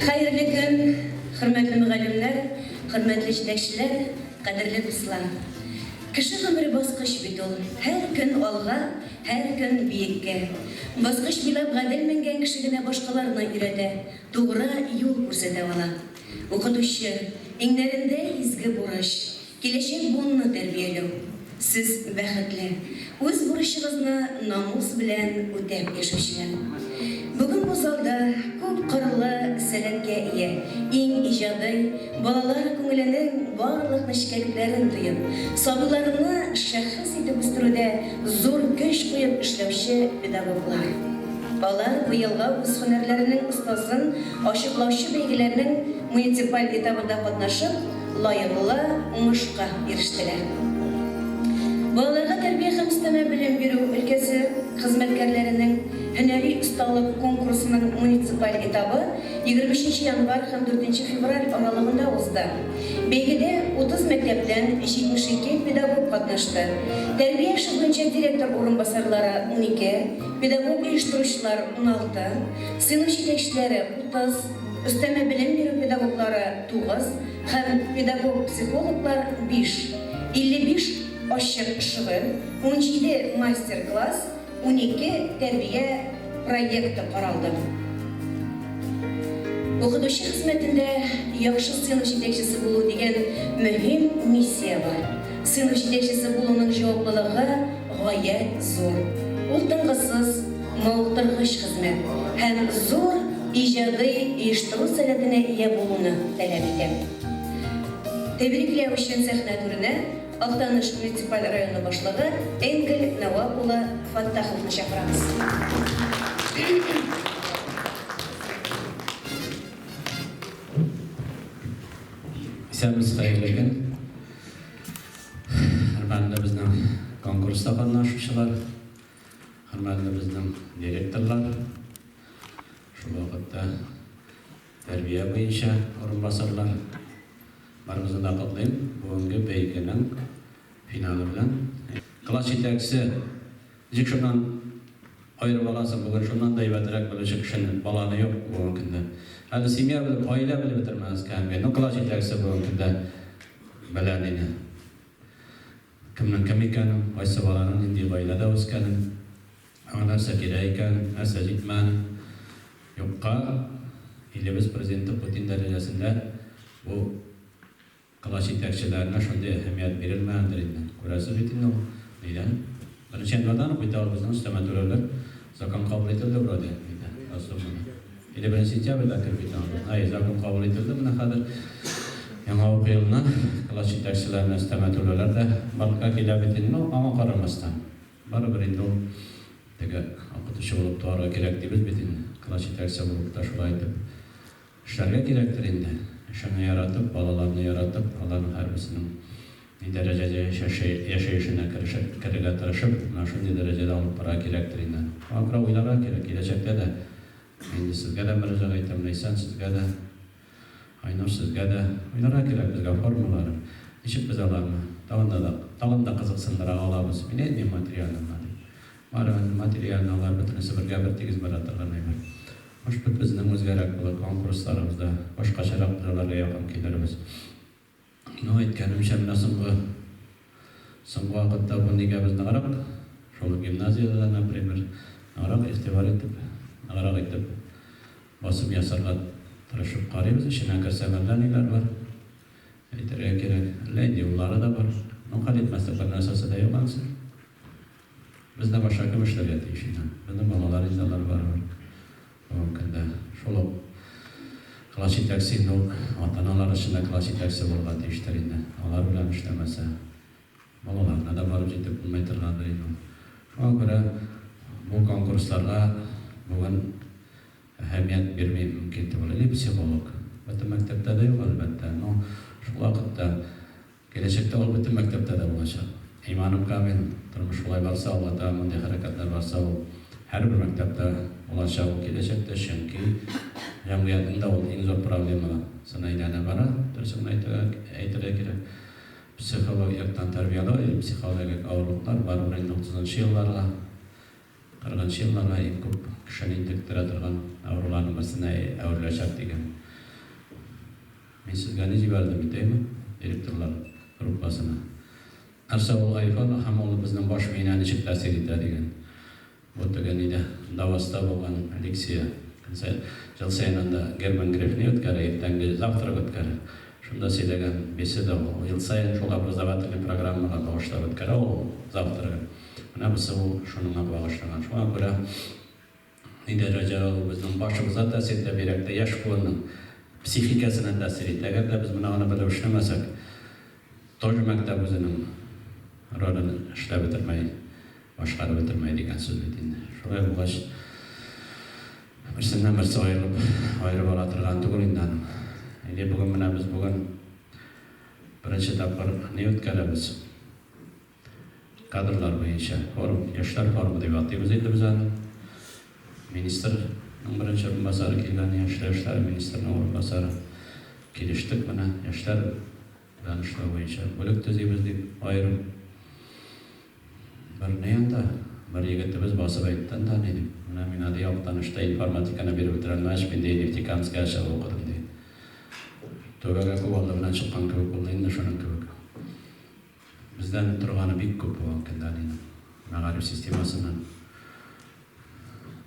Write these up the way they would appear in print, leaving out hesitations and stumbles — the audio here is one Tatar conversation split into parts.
Хәерле көн, хөрмәтле мөгаллимнәр, хөрмәтле җитәкчеләр, кадерле дуслар! Кеше гомере баскыч бит ул, һәр көн алга, һәр көн биеккә. Баскыч буйлап гадел менгән кеше генә башкаларны өйрәтә, тугры юл күрсәтә ала. Укытучы, иңнәрендә изге бурыч, Киләчәк буынны тәрбияләү. Сез бәхетле, үз бурычыгызны намус белән үтәп яшәүчеләр. Бүген бу залда күп кырлы сәләткә ия, иң иҗади, балалар күңеленең барлык нечкәлекләрен тоеп, сабыйларны шәхес итеп үстерүдә зур көч куеп эшләүче педагоглар. Алар быелгы үз һөнәрләренең остазын ачыклаучы бәйгеләрнең муниципаль этабында катнашып, лаеклы уңышка ирештеләр. Балаларга тәрбия һәм өстәмә белем бирү өлкәсе хезмәткәрләренең һөнәри осталык конкурсының муниципаль этабы 23 нче январь һәм 4 нче февраль аралыгында узды. Бәйгедә 30 мәктәптән 72 педагог катнашты. Тәрбия эше буенча директор урынбасарлары, 12, педагог-оештыручылар, 16, сыйныф җитәкчеләре, 30, Өстәмә белем бирү педагоглары, 9 һәм педагог-психологлар, 5, 55 ачык шөгыль, 17 мастер-класс, 12 тәрбия проекты каралды. Укытучы хезмәтендә яхшы сыйныф җитәкчесе булу дигән мөһим миссия бар. Сыйныф җитәкчесе булуның җаваплылыгы гаять зур. Ул тынгысыз, мавыктыргыч хезмәт һәм зур иҗади оештыру сәләтенә ия булуны таләп итә. Тәбрикләү өчен сәхнә түренә Актаныш муниципаль районы башлыгы Энгель Нәвап улы Фәттаховны чакырабыз. Исәнмесез, хәерле көн! Хөрмәтле безнең конкурста катнашучылар, хөрмәтле безнең директорлар, шул вакытта тәрбия буенча урынбасарлар, барыгызны да котлыйм бүгенге бәйгенең финалы белән. Класс җитәкчесе ничек шуннан аерып аласың, бүген шуннан да әйбәтрәк белүче кешене, баланы юк бүгенге көндә. Әле семья белеп, гаилә белеп бетермәгез кәмгә. Ну, класс җитәкчесе бүгенге көндә белә мине. Кемнең кем икәнен, кайсы баланың нинди гаиләдә үскәнен, аңа нәрсә кирәк икәнен, нәрсә җитмәгәнен. Юкка илебез Президенты Путин дәрәҗәсендә бу класс җитәкчеләренә шундый әһәмият бирелмәгәндер инде. Күрәсез бит инде ул нидән. Беренче январьдан ук бит ул безнең өстәмә түләүләр закон кабул ителде вроде, диде Госдумада. Или беренче сентябрьдә кереп китә ул. Әй, закон кабул ителде, менә хәзер яңа уку елына класс җитәкчеләренә өстәмә түләүләр дә барлыкка килә бит инде. Ну, аңа карамастан, барыбер инде ул теге укытучы булып туарга кирәк дибез бит инде. Класс җитәкчесе булып та шулай итеп эшләргә кирәктер инде. Эшеңне яратып, балаларны яратып, аларның һәрберсенең ни дәрәҗәдә яшәешенә керешеп, керергә тырышып, менә шундый дәрәҗәдә алып барырга кирәктер инде. Шуңа күрә уйларга кирәк, киләчәктә дә Инде сезгә дә мөрәҗәгать итәм, Ләйсән, сезгә дә, Айнур, сезгә дә. Уйларга кирәк безгә формаларын. Ничек без аларны тагын да тагын да кызыксындыра алабыз? Мин әйтмим материально гына дип. Мораль, материально алар бөтенесе бергә бертигез бара торган әйбер. Может быть, безнең үзгәрәк булыр конкурсларыбыз да, башкачарак без аларга якын килербез. Ну, әйткәнемчә, менә соңгы соңгы вакытта бу нигә без ныграк, шул гимназиядә дә, например, ныграк игътибар итеп, ныграк итеп басым ясарга тырышып карыйбыз. Эченә керсәң, әллә ниләр бар. Әйтергә кирәк, әллә инде юллары да бар. Ну, хәл итмәслек бер нәрсәсе дә юк анысы. Бездән башка кем эшләргә тиеш инде? Безнең балалар инде алар барыбер. Бүгенге көндә шул ук класс җитәкчесе инде ул ата-аналар өчен дә класс җитәкчесе булырга тиештер инде. Алар белән эшләмәсә, балаларына да барып җитеп булмый торгандыр инде ул. Шуңа күрә бу конкурсларга бүген әһәмият бирми мөмкин түгел. Или психолог. Бөтен мәктәптә дә юк, әлбәттә. Но шул вакытта Киләчәктә ул бөтен мәктәптә дә булачак. Иманым камил, тормыш шулай барса, алга таба мондый хәрәкәтләр барса, ул һәрбер мәктәптә булачак ул киләчәктә, чөнки җәмгыятьнең дә ул иң зур проблемасына әйләнә бара, дөресен генә әйтергә, әйтергә кирәк. Психологик яктан тәрбияләү или психологик авырлыклар барыбер инде утызынчы елларга, кырыгынчы елларга иң күп кешене интектерә торган авыруларның берсенә әвереләчәк дигән. Мин сезгә ни җибәрдем бит, әйме? Директорлар группасына. Нәрсә ул айфон һәм ул безнең баш миенә ничек тәэсир итә дигән. Бу теге нидә, Давоста булган лекция. Көн саен, ел саен анда Герман Греф ни үткәрә, иртәнге завтрак үткәрә. Шунда сөйләгән беседа ул. Ел саен шул образовательный программага багышлап үткәрә ул завтрагын. Менә бусы ул шуныңа багышланган. Шуңа күрә ни дәрәҗәдә ул безнең башыбызга тәэсир итә, бигрәк тә яшь буынның психикасына тәэсир итә. Әгәр дә без менә аны белеп эшләмәсәк, тоже мәктәп үзенең ролен эшләп бетермәй, башкарып бетермәй дигән сүз бит инде. Шулай булгач, берсеннән берсе аерылып, аерып ала торган түгел инде аның. Или бүген менә без бүген беренче тапкыр ни үткәрәбез? Кадрлар буенча форум, яшьләр форумы дип атыйбыз инде без аны. Министрның беренче урынбасары килгән, яшьләр эшләре министрының урынбасары. Килештек менә, яшьләр белән эшләү буенча бүлек төзибез дип аерым. Бер ни анда, бер егетебез басып әйтте анда ни дип, менә миңа ди Актанышта информатиканы биреп бетерәлмәгәч, мин ди Нефтекамскига чыгып укыдым ди. Түбәгә кувалда белән чыккан кебек булды инде шуның кебек. Бездән торганы бик күп бүгенге көндә әнинең. Мәгариф системасыннан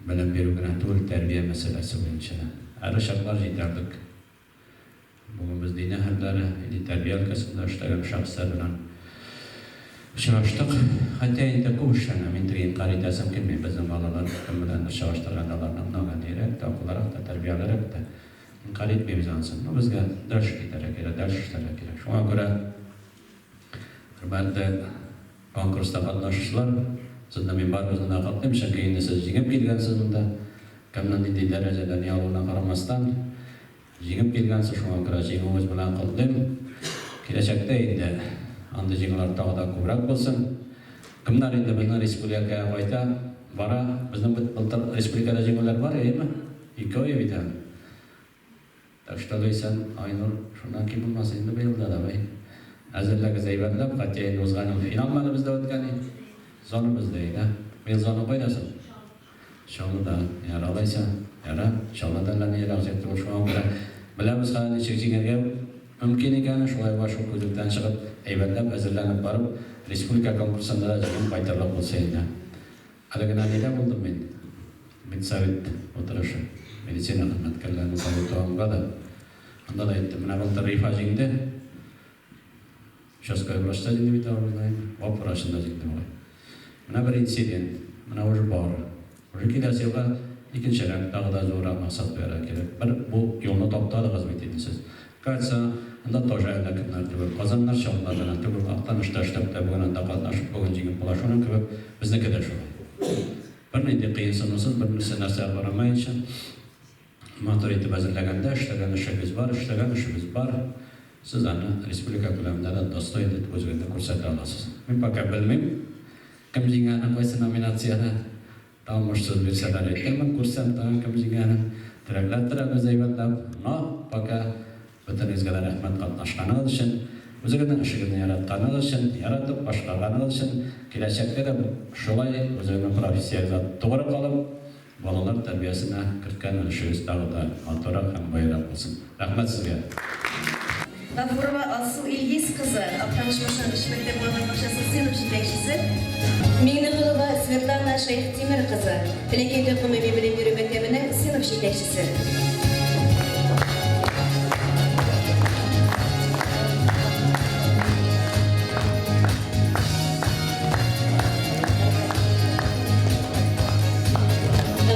белем бирү генә түгел, тәрбия мәсьәләсе буенча да. Әле чаклар җитәрлек. Бүген без дин әһелләре или тәрбия өлкәсендә эшләгән шәхесләр белән очраштык. Хотя инде күп эшләнә, мин теге инкарь итәсем килми, безнең балалар кем беләндер чагыштырганда аларның много нирәк тә, акыллырак та, тәрбиялерәк тә. Инкарь итмибез анысын. Но безгә дальше китәргә кирәк, дальше эшләргә кирәк. Шуңа күрә Хөрмәтле конкурста катнашучылар, сезне мин барыгызны да котлыйм, чөнки инде сез җиңеп килгәнсез монда. Кемнең нинди дәрәҗәдә ни алуына карамастан, җиңеп килгәнсез, шуңа күрә җиңүегез белән котлыйм. Киләчәктә инде андый җиңүләр тагы да күбрәк булсын. Кемнәр инде безнең республикага кайта, бара, безнең бит былтыр республикада җиңүләр бар, әйеме? Икәү бит әле. Так что, Ләйсән, Айнур, шуннан ким булмас инде быел да, давай. Әзерләгез әйбәтләп, хотя инде узган ел финал мәле бездә үткән иде. Зона бездә иде. Быел зона кайда соң? Чаллыда. Яра алайса. Яра. Чаллыда әллә ни ерак җир түгел, шуңа күрә беләбез хәзер ничек җиңәргә мөмкин икәнен, шулай ук шул күзлектән чыгып, әйбәтләп әзерләнеп барып, республика конкурсында да җиңеп кайтырлык булса инде. Әле генә нидә булдым мин? Медсовет утырышы. Медицина хезмәткәрләренең советы анда да. Анда да әйттем, менә былтыр Рифа җиңде. Участковый врач та җиңде бит авылда инде. ВАП врачын да җиңде бугай. Менә бер инцидент. Менә уже бар. Уже киләсе елга икенчерәк, тагы да зуррак максат куярга кирәк. Бер бу юлны таптадыгыз бит инде сез. Кажется, анда тоже әллә кемнәр түгел. Казаннар, Чаллылар гына түгел, Актанышта эшләп тә бүген анда катнашып, бүген җиңеп була. Шуның кебек безнеке дә шулай. Бернинди кыенсынусыз, бернәрсә нәрсәгә карамаенча, матур итеп әзерләгәндә, эшләгән эшегез бар, эшләгән эшебез бар, сез аны республика күләмендә дә достойно итеп үзегезне күрсәтә аласыз. Мин пока белмим, кем җиңгәнен, кайсы номинациядә. Тагын сүз бирсәләр әйтермен, күрсәм тагын кем җиңгәнен. Теләкләр теләбез әйбәтләп. Но, пока, бөтенегезгә дә рәхмәт катнашканыгыз өчен, үзегезнең эшегезне яратканыгыз өчен, яратып башкарганыгыз өчен, киләчәктә дә шулай үзегезнең профессиягезгә тугры калып, балалар тәрбиясенә керткән өлешегез тагы да матуррак һәм баерак булсын. Рәхмәт сезгә! Гафурова Алсу Илгиз кызы, Актаныш башлангыч мәктәп балалар бакчасы сыйныф җитәкчесе. Миңнеголова Светлана Шәйхтимер кызы, Теләкәй төп гомуми белем бирү мәктәбенең сыйныф җитәкчесе.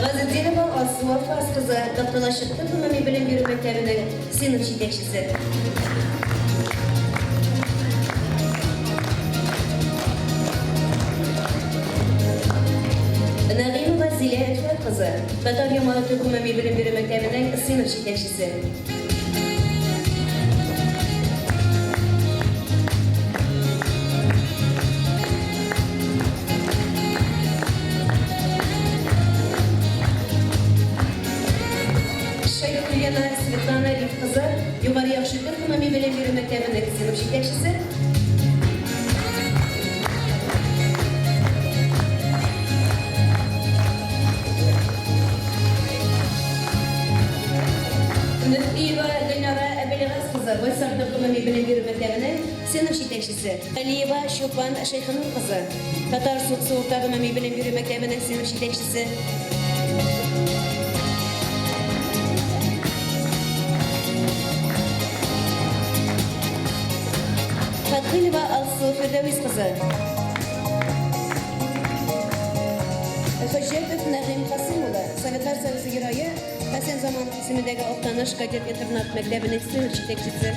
Газетдинова Алсу Афас кызы, Такталачык төп гомуми белем бирү мәктәбенең Сыйныф җитәкчесе. Нәгыймова Зилә Әдфәт кызы, Татар Ямалы төп гомуми белем бирү мәктәбенең сыйныф җитәкчесе. Шәйхуллина Светлана Риф кызы, Югары Яхшытөр гомуми белем бирү мәктәбенең сыйныф җитәкчесе. Мөфтиева Гөлнара Әбелгали. Рәбигаз кызы, Байсар гомуми белем бирү мәктәбенең сыйныф җитәкчесе. Галиева Чулпан Шәйхенур кызы, Татар Суксы урта гомуми белем бирү мәктәбенең сыйныф җитәкчесе. Фәтхыйлова Алсу Фирдәвис кызы. Хөҗҗәтов Нәгыйм Касыйм улы, Советлар Союзы Герое Хәсән Заманов исемендәге Актаныш кадет интернат мәктәбенең сыйныф җитәкчесе.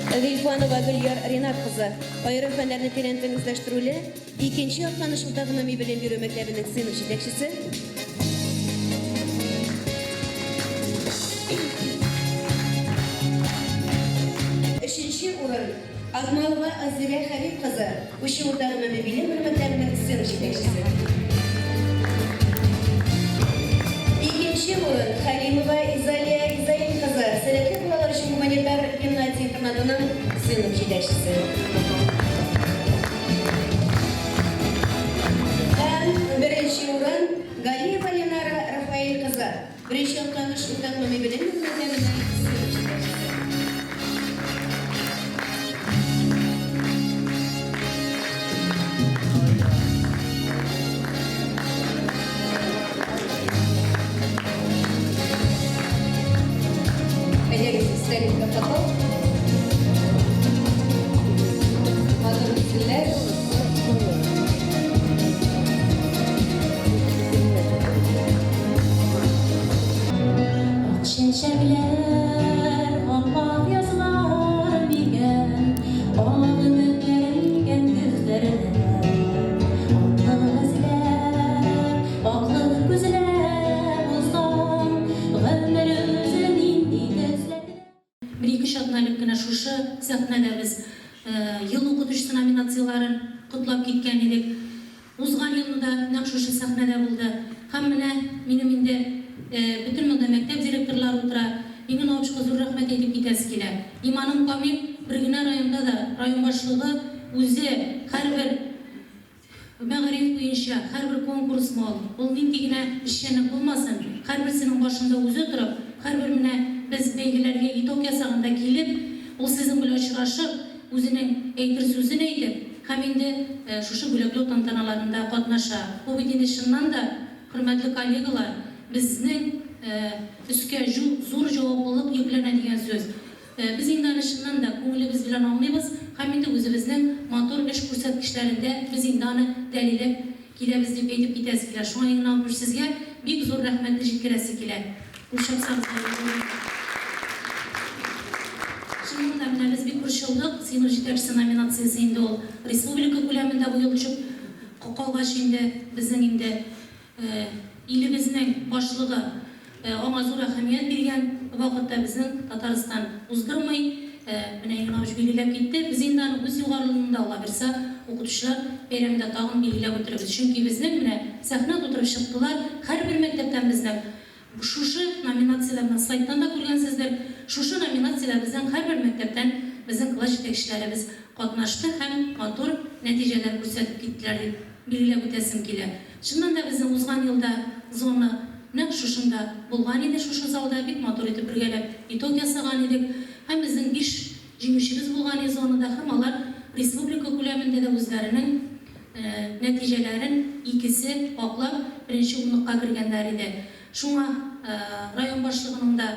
Гыйльфанова Гөльяр Ринат кызы, аерым фәннәрне тирәнтен үзләштерүле икенче Актаныш урта гомуми белем бирү мәктәбенең сыйныф җитәкчесе. Өченче урын, Акмалова Азилә Хәбиб кызы, Пучы урта гомуми белем бирү мәктәбенең сыйныф җитәкчесе. Икенче урын, Хәлимова Изалия Изаил кызы, сәләтле балалар өчен гуманитар гимназия-интернатының сыйныф җитәкчесе. Һәм беренче урын, Галиева Ленара Рафаэль кызы, Беренче Актаныш урта гомуми белем бирү мәктәбенең сыйныф җитәкчесе. Әйдәгез, өстәл ясатып. Матур үссеннәр. Ак чәчәкләр, ап-ак язлар микән, Ак өметләр микән көзләрдә? Аклык эзләп, аклык күзләп узган Гомер үзе нинди төсләрдә? Бер-ике атна элек кенә шушы сәхнәдә без Ел укытучысы номинацияләрен котлап киткән идек. Узган елны да нәкъ шушы сәхнәдә булды. Һәм менә минем инде бөтен монда мәктәп директорлары утыра. Миңа научка зур рәхмәт әйтеп китәсе килә. Иманым камил, бер генә районда да район башлыгы үзе һәрбер Мәгариф буенча һәрбер конкурсмы ул, ул нинди генә эшчәнлек булмасын, һәрберсенең башында үзе торып, һәрбер менә без бәйгеләргә итог ясаганда килеп, ул сезнең белән очрашып, үзенең әйтер сүзен әйтеп һәм инде шушы бүләкләү тантаналарында катнаша. Бу бит инде чыннан да, хөрмәтле коллегалар, безнең өскә зур җаваплылык йөкләнә дигән сүз. Без инде аны чыннан да күңелебез белән аңлыйбыз һәм инде үзебезнең матур эш күрсәткечләрендә без инде аны дәлилләп киләбез дип әйтеп китәсе килә. Шуңа Иңнә абыш сезгә бик зур рәхмәтне җиткерәсе килә. Кул чапсагыз да әйбәт булыр. Чыннан да, менә без бик борчылдык, сыйныф җитәкчесе номинациясе инде ул республика күләмендә бу ел төшеп калгач инде безнең инде Илебезнең башлыгы аңа зур әһәмият биргән вакытта безнең Татарстан уздырмый. Менә Иванович билгеләп китте. Без инде аны үз югарылыгында, Аллабирса, укытучылар бәйрәмендә тагын билгеләп үтербез. Чөнки безнең менә сәхнә тутырып чыктылар, һәрбер мәктәптән безнең шушы номинациядә, менә слайдтан да күргәнсездер, шушы номинациядә безнең һәрбер мәктәптән безнең класс җитәкчеләребез катнашты һәм матур нәтиҗәләр күрсәтеп киттеләр дип билгеләп үтәсем килә. Чыннан да безнең узган елда зона нәкъ шушында булган иде, шушы залда бик матур итеп бергәләп итог ясаган идек. Һәм безнең биш җиңүчебез булган иде зонада һәм алар республика күләмендә дә үзләренең нәтиҗәләрен икесе аклап беренче унлыкка кергәннәр иде. Шуңа район башлыгының да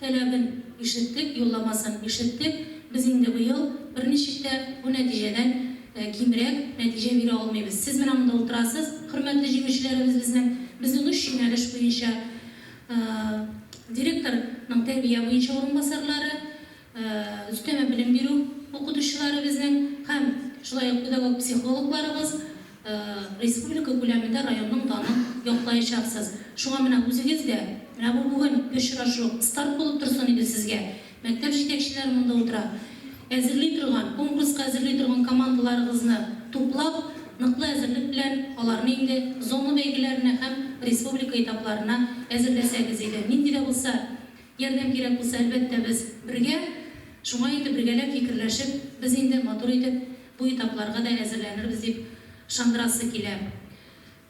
Таләбен ишеттек, юлламасын ишеттек. Без инде быел берничек тә бу нәтиҗәдән кимрәк нәтиҗә бирә алмыйбыз. Сез менә монда утырасыз, хөрмәтле җиңүчеләребез безнең. Безнең өч юнәлеш буенча директорның тәрбия буенча урынбасарлары, өстәмә белем бирү укытучылары безнең һәм шулай ук педагог-психологларыбыз республика күләмендә районның данын яклаячаксыз. Шуңа менә үзегез дә, менә бу бүген очрашу старт булып торсын иде сезгә. Мәктәп җитәкчеләре монда утыра. Әзерли торган, конкурска әзерли торган командаларыгызны туплап, ныклы әзерлек белән аларны инде зона бәйгеләренә һәм республика этапларына әзерләсәгез иде. Нинди дә булса Ярдәм кирәк булса, әлбәттә, без бергә. Шуңа инде бергәләп фикерләшеп, без инде матур итеп бу этапларга да әзерләнербез дип ышандырасы килә.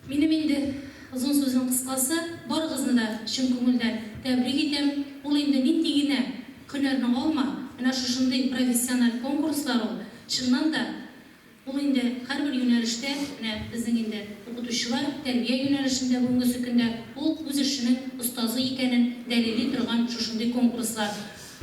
Минем инде озын сүзнең кыскасы, барыгызны да чын күңелдән тәбрик итәм. Ул инде нинди генә һөнәрне алма, Менә шушындый профессиональ конкурслар ул, чыннан да, ул инде һәрбер юнәлештә, менә безнең инде укытучылар, тәрбия юнәлешендә бүгенгесе көндә ул үз эшенең остазы икәнен дәлилли торган шушындый конкурслар.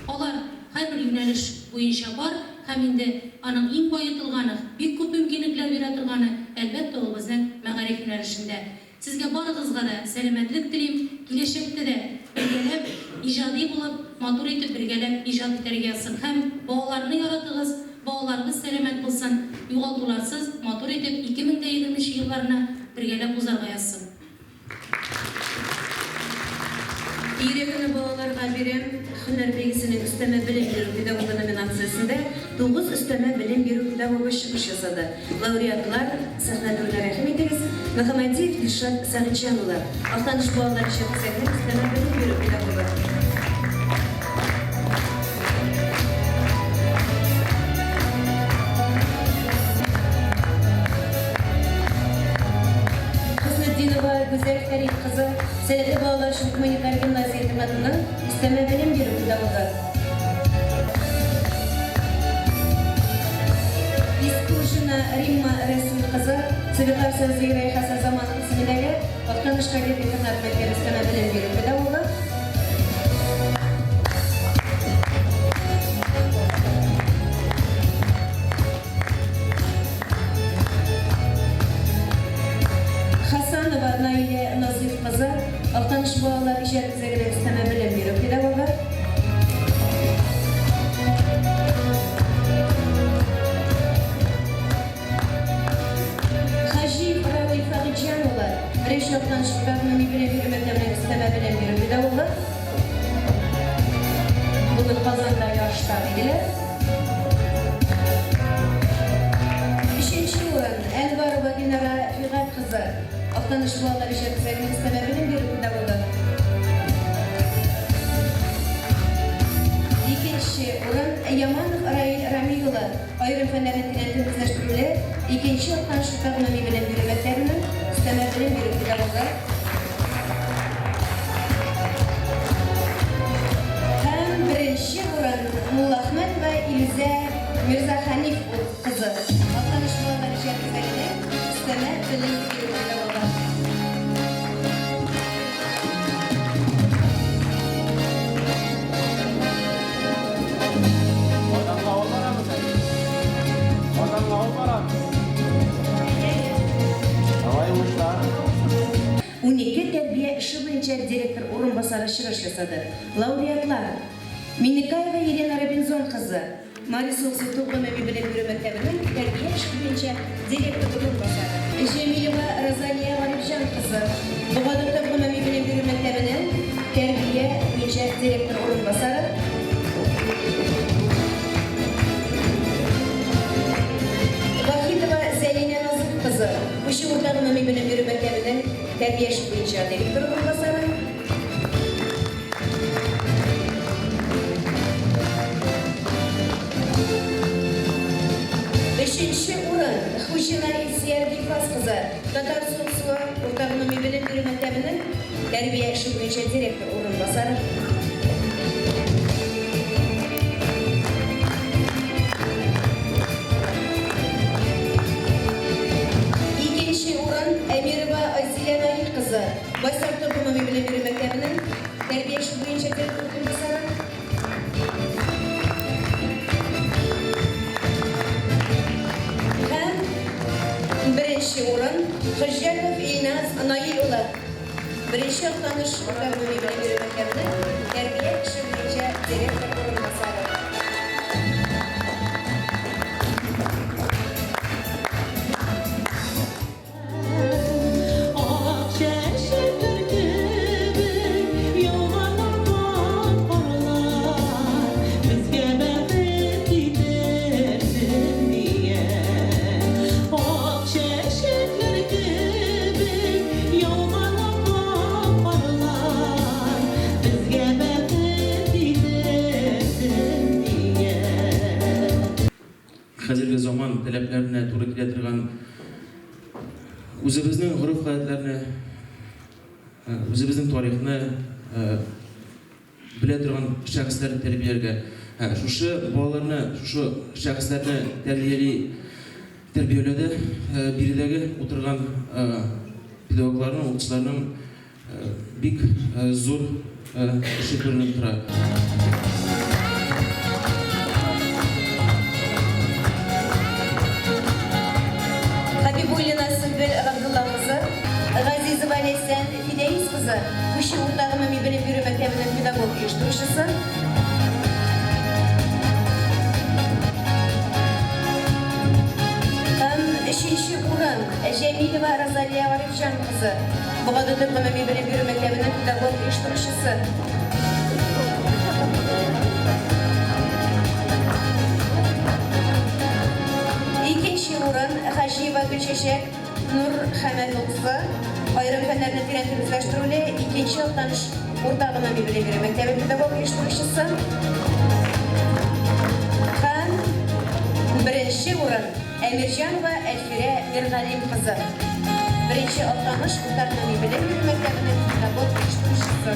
Алар һәрбер юнәлеш буенча бар һәм инде аның иң баетылганы, бик күп мөмкинлекләр бирә торганы, әлбәттә, ул безнең мәгариф юнәлешендә. Сезгә барыгызга да сәламәтлек телим, киләчәктә дә бергәләп иҗади булып, матур итеп бергәләп иҗат итәргә язсын һәм балаларны яратыгыз, балаларыбыз сәламәт булсын, югалтуларсыз, матур итеп 2020 нче елларны бергәләп узарга язсын. Йөрәгемне балаларга бирәм һөнәр бәйгесенең өстәмә белем бирү педагогы номинациясендә тугыз өстәмә белем бирү педагогы чыгыш ясады. Лауреатлар, сәхнә түренә рәхим итегез, Мөхәммәдиев Илшат Сәгыйтьҗан улы, Актаныш балалар иҗат үзәгенең өстәмә белем бирү педагогы. Хөснетдинова Гүзәл Фәрит кызы, Сәләтле балалар өчен гуманитар гимназия-интернатының өстәмә белем бирү педагогы. Искуржина Римма Рәсүл кызы, Советлар Союзы Герое Хәсән Заманов исемендәге Актаныш кадет интернат мәктәбе өстәмә белем бирү педагогы. Хасанова Наилә Назыйф кызы, Актаныш балалар иҗат үзәгенең өстәмә белем бирү педагогы. Хаҗиев Равил Фәгыйтьҗан улы, Беренче Актаныш урта гомуми белем бирү мәктәбенең өстәмә белем бирү педагогы. Бүген Казанда ярышта диделәр. Өченче урын, Әнварова Динара Фигать кызы, Актаныш балалар иҗат үзәгенең өстәмә белем бирү педагогы. Икенче урын, Яманов Раил Рамил улы, Аерым фәннәрне тирәнтен үзләштерүле икенче Актаныш урта гомуми белем бирү мәктәбенең өстәмә белем бирү педагогы. Һәм беренче урын Муллахмәтова Илүзә Мирзаханиф кызы, Актаныш балалар иҗат үзәгенең өстәмә белем бирү педагогы. Казанга алып барабыз әле. Казанга алып барабыз. Давай уңышлар. 12 тәрбия эше буенча директор урынбасары чыгыш ясады. Лауреатлар, Миннекаева Елена Робинзон кызы, Мари Суыксу гомуми белем бирү мәктәбенең тәрбия эше буенча директор урынбасары. Җәмилева Розалия Гарифҗан кызы, Богады төп гомуми белем бирү мәктәбенең тәрбия буенча директор урынбасары. Вахитова Зәлинә Назыйф кызы, Пучы урта гомуми белем бирү мәктәбенең тәрбия эше буенча директор урынбасары. Өченче урын, Хуҗина Илсөяр Гильфас кызы, Татар Суыксуы урта гомуми белем бирү мәктәбенең тәрбия эше буенча директор урынбасары. Икенче урын, Әмирова Айзилә Наил кызы, Байсар төп гомуми белем бирү мәктәбенең тәрбия эше буенча директор урынбасары. Һәм беренче урын Хөҗҗәтов Илназ Наил улы, Беренче Актаныш урта гомуми белем бирү мәктәбенең тәрбия эше буенча директор урынбасары. Ак чәчәкләр кебек яуган ап-ак карлар безгә бәхет китерсен дигән. Ак чәчәкләр кебек яуган ап-ак карлар безгә бәхет китерсен дигән. Хәзерге заман таләпләренә туры килә торган үзебезнең гореф-гадәтләрне, үзебезнең тарихны белә торган шәхесләрне тәрбияләргә. Шушы балаларны, шушы шәхесләрне тәрбияли, тәрбияләүдә биредәге утырган педагогларның, укытучыларның бик зур эше күренеп тора. Хәбибуллина Сөмбел Габдулла кызы, Газизова Ләйсән Фидәис кызы, Пучы урта гомуми белем бирү мәктәбенең педагог-оештыручысы. Һәм өченче урын, Җәмилова Розалия Гарифҗан кызы, Богады төп гомуми белем бирү мәктәбенең педагог-оештыручысы. Икенче урын, Хаҗиева Гөлчәчәк Нур Хәмәт кызы, аерым фәннәрне тирәнтен үзләштерүле икенче Актаныш урта гомуми белем бирү мәктәбе педагог-оештыручысы. Һәм беренче урын, Әмирҗанова Әлфирә Миргалим кызы, беренче Актаныш урта гомуми белем бирү мәктәбенең педагог-оештыручысы.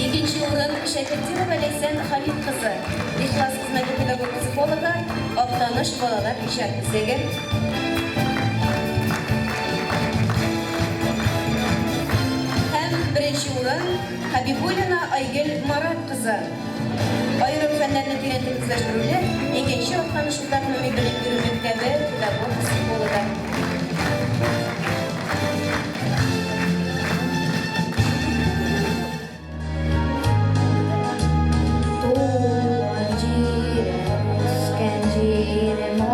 Икенче урын, Шәкертдинова Ләйсән Халит кызы, Ихлас хезмәте педагог-психологы, Актаныш балалар иҗат үзәге. Һәм беренче урын, Хәбибуллина Айгөл Марат кызы, аерым фәннәрне тирәнтен үзләштерүле икенче Актаныш урта гомуми белем бирү мәктәбе педагог-психологы. Туган җирем, үскән җирем.